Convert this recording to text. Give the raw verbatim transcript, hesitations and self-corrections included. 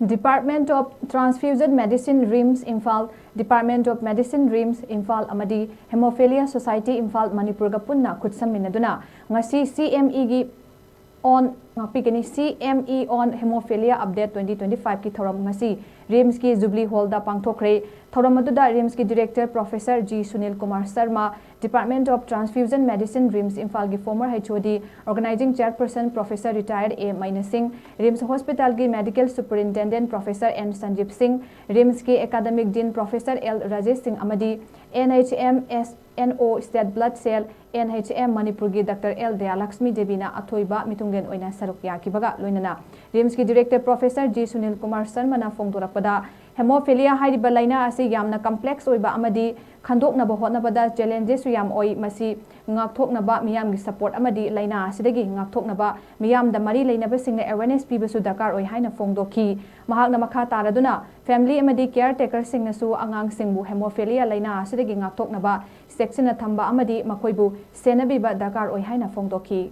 Department of Transfusion Medicine, RIMS, Imphal, Department of Medicine, RIMS, Imphal ꯑꯃꯗꯤ Hemophilia Society, Imphal, ꯃꯅꯤꯄꯨꯔꯒ ꯄꯨꯟꯅ ꯈꯨꯠꯁꯝꯃꯤꯟꯅꯗꯨꯅ ꯉꯁꯤ CMEꯒꯤ on, ꯉꯥꯛꯄꯤꯒꯅꯤ, CME on Hemophilia Update twenty twenty-fiveꯀꯤ ꯊꯧꯔꯝ ꯉꯁꯤ RIMSꯀꯤ Jubilee Hallꯗ ꯄꯥꯡꯊꯣꯛꯈ꯭ꯔꯦ꯫ ꯊꯧꯔꯝ ꯑꯗꯨꯗ RIMSꯀꯤ Director Professor G Sunil Kumar Sharma, Department of Transfusion Medicine, RIMS Imphalꯒꯤ former HOD, Organizing Chairperson Professor Retired A Maina Singh, RIMS Hospitalꯒꯤ Medical Superintendent Professor N Sanjeev Singh, RIMSꯀꯤ Academic Dean Professor L Rajesh Singh ꯑꯃꯗꯤ NHMSNO State Blood Cell, NHM ꯃꯅꯤꯄꯨꯔꯒꯤ Doctor L ꯗꯌꯥꯂꯛꯁꯃꯤ ꯗꯦꯕꯤꯅ ꯑꯊꯣꯏꯕ ꯃꯤꯊꯨꯡꯂꯦꯟ ꯑꯣꯏꯅ ꯁꯔꯨꯛ ꯌꯥꯈꯤꯕꯒ ꯂꯣꯏꯅꯅ RIMSꯀꯤ Director Professor G Sunil Kumar Sharmaꯅ ꯐꯣꯡꯗꯣꯔꯛꯄꯗ, Hemophilia ꯍꯥꯏꯔꯤꯕ ꯂꯥꯏꯅꯥ ꯑꯁꯤ ꯌꯥꯝꯅ complex ꯑꯣꯏꯕ ꯑꯃꯗꯤ ꯈꯟꯗꯣꯛꯅꯕ ꯍꯣꯠꯅꯕꯗ challengesꯁꯨ ꯌꯥꯝ ꯑꯣꯏ꯫ ꯃꯁꯤ ꯉꯥꯛꯊꯣꯛꯅꯕ ꯃꯤꯌꯥꯝꯒꯤ support ꯑꯃꯗꯤ ꯂꯥꯏꯅꯥ ꯑꯁꯤꯗꯒꯤ ꯉꯥꯛꯊꯣꯛꯅꯕ ꯃꯤꯌꯥꯝꯗ ꯃꯔꯤ ꯂꯩꯅꯕꯁꯤꯡꯅ awareness ꯄꯤꯕꯁꯨ ꯗꯔꯀꯥꯔ ꯑꯣꯏ ꯍꯥꯏꯅ ꯐꯣꯡꯗꯣꯛꯈꯤ꯫ ꯃꯍꯥꯛꯅ ꯃꯈꯥ ꯇꯥꯔꯗꯨꯅ family ꯑꯃꯗꯤ caretakerꯁꯤꯡꯅꯁꯨ ꯑꯉꯥꯡꯁꯤꯡꯕꯨ Hemophilia ꯂꯥꯏꯅꯥ ꯑꯁꯤꯗꯒꯤ ꯉꯥꯛꯊꯣꯛꯅꯕ ꯆꯦꯛꯁꯤꯟꯅ ꯊꯝꯕ ꯑꯃꯗꯤ ꯃꯈꯣꯏꯕꯨ ꯁꯦꯟꯅꯕꯤꯕ ꯗꯔꯀꯥꯔ ꯑꯣꯏ ꯍꯥꯏꯅ ꯐꯣꯡꯗꯣꯛꯈꯤ꯫